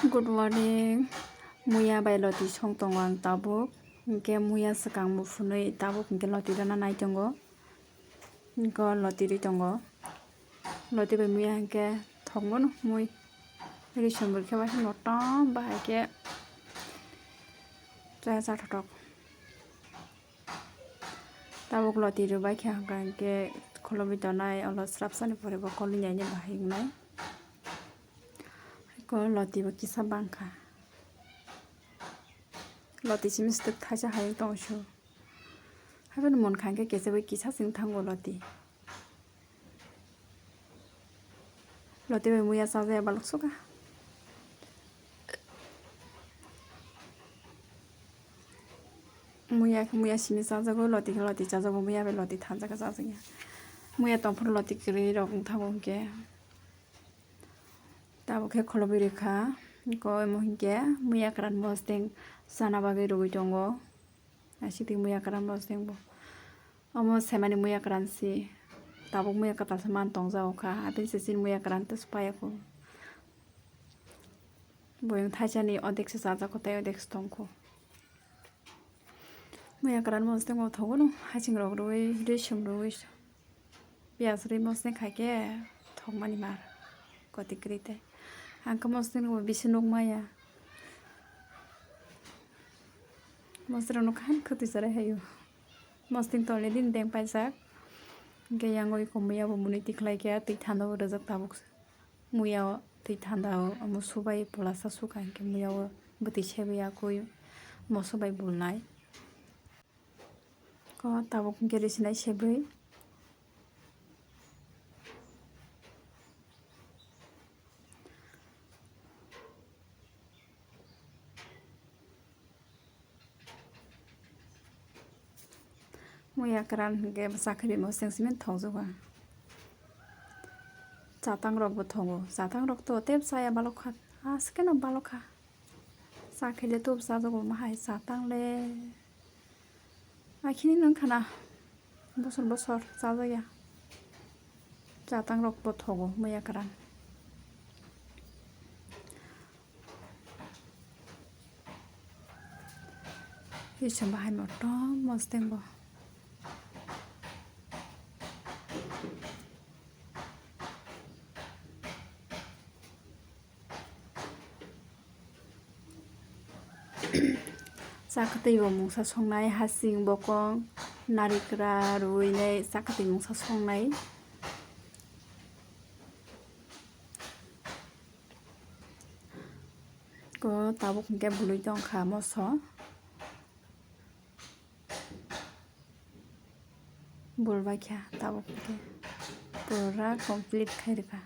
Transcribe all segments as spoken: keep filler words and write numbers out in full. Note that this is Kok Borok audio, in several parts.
Good morning. Muya bai loti song tongo ang tabuk. Hinkhe muya swkang bo phunui tabuk hinkhe loti rwna nai tongo. Hinkhe loti rwi tongo. Loti bai muya hinkhe thokmano mui. Rwi song bo khe bai motom bahai khe chaya chathotok. Tabuk loti rwbai khe hwnkha hinkhe khulumui tonai, olo srapsani pore bo kolni yaini bahai wngnai. Ko loti bo kisa bangkha. Loti simi swtwk thaisa hai tongsu. Haibeno munkha hinkhe kesa bai kisa sing thango loti. Loti bai muya chajaya balok suka. Muya khe muya simi chajago, loti khe loti chajago, muya bai loti thansa khe chajakya. Muya tongphuru loti kwrwi rok wng thango hinkhe. Tabuk khe kholobwi rwkha, ko omo hinkhe muya kwran mosdeng chana bagwi rwgwi tongo. Aswk muya kwran mosdeng bo. Omo semani muya kwran si. Tabuk muya kwtal se man tongjago kha. Abini se chini muya kwran tei se paiya kho. Boyong thaisani odek se chajak kho tei odek se tong kho. Muya kwran mosdeng bo thogo no. Haching rok rwui, rwi sum rwui. Piyaj rwi mosdeng khai khe thokmani mar. Koti kwrwi tei. Ang khe mosdeng bo bisi nuk maya. Mosdeng rok no khan khwtwi charai hayo. Mosdeng tolni din deng paijak. Hinkhe yang oi kho muya bo mwnwi tikhlai khe twi thanda o rwjak tabuk. Muya o twi thanda o omo subai pulasa suka hinkhe muya o bwtwi sebwi yakui moso bai bulnai. Ko tabuk hinkhe risinai sebwi. Muya kwran hinkhe bwsa khwrwi mosdeng simi thokjago. Chatang rok bo thogo. Chatang rok to tei bwsaya balok kha. Aske no balok kha. Cha khaile to bwsa jago ma hai chatang le. Akhini nang khana bosor bosor chajakya. Chatang rok bo thogo muya kwran. Hicham bahai motom mosdeng bo. Cha kwtwi bo mungsa songnai, hasing, bokong, narikra rwinai cha kwtwi mungsa songnai. Ko tabuk hinkhe bului tongkha moso. Bulbai kha tabuk hinkhe pura complete khai rwkha.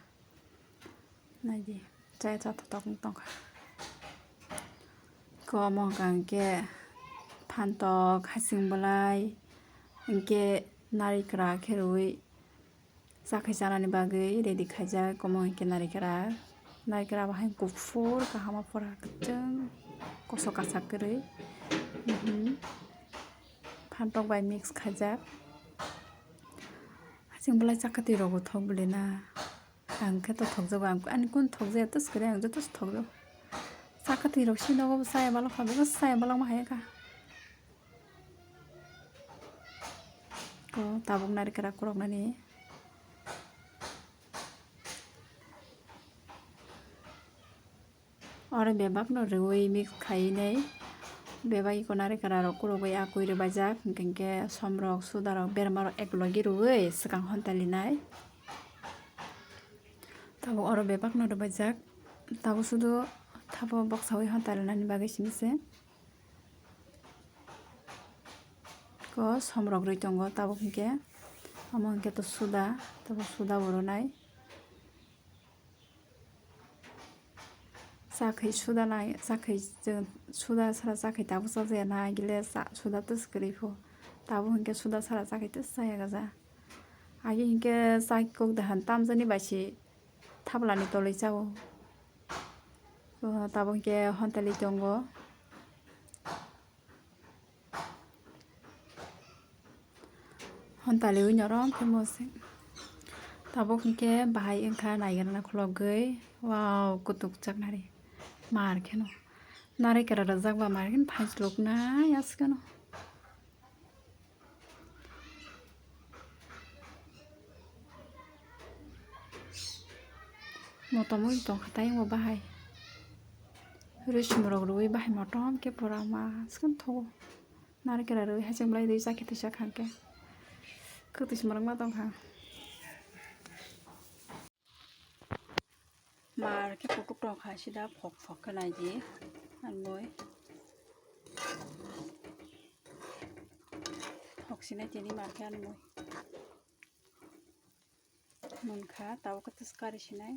Naidi, chaya chathotok wng tongkha. Ko omo hwnkha hinkhe phantok, hasing bwlai, hinkhe narikra khe rwui chakhwi chanani bagwi ready khaijak. Omo hinkhe narikra, narikra bo hai kuphur kaham, o pura kwchwng kosok kwchak kwrwi, mhm, phantok bai mix khaijak. Hasing bwlai cha kwtwi rok bo thok bwlwi na. Ang khe to thokjago, ang ani kun thokjaya, tus kwrwi ang joto se thokjago. Cha kwtwi rok si nogo bo chaya balok kha, bebak chaya balok ma hai kha. Ko tabuk narikra kurok nani. Oro bebak no rwui mix khai nai. Bebak iko narikra rok kurogwi akui rwbaijak, hinkhe somrok, suda rok, berma rok ek logi rwui swkang honta linai. Tabuk oro bebak no rwbaijak, tabuk sudu thabo boksaui honta linani bagwi simi se. Ko somrok rwi tongo tabuk hinkhe, omo hinkhe to suda, tabuk suda bo rwnai. Chakhwi suda nai, chakhwi chwng suda sara chakhwi tabuk chajaya na, agile cha-, suda tus kwrwi pho. Tabuk hinkhe suda sara chakhwi tus chaya gaja. Agi hinkhe chakhe kok dahan tamjani bai se thaplani tolwi chao. O, tabuk hinkhe hontali tongo. Hontaliwi norom khe mosing. Tabuk hinkhe bahai wngkha naigrana khulogwi. Wow, kutuk chaknari. Mar kheno. Narikra rajak ba mar khen phaislok nai askeno. Motom oi tongkha tayongo bahai. Rwi sumrok rwi bahai motom khe pura ma skang thogo. Narikra rwi haching belai rwi chakhe tisa khangkhe. Kwtwi sumrok ma tongkha. Mar khe kutuk tongkha sida phok phok khe naidi anmoi. Phok sinai tini mar khe anmoi. Munkha tabo khe twskari sinai.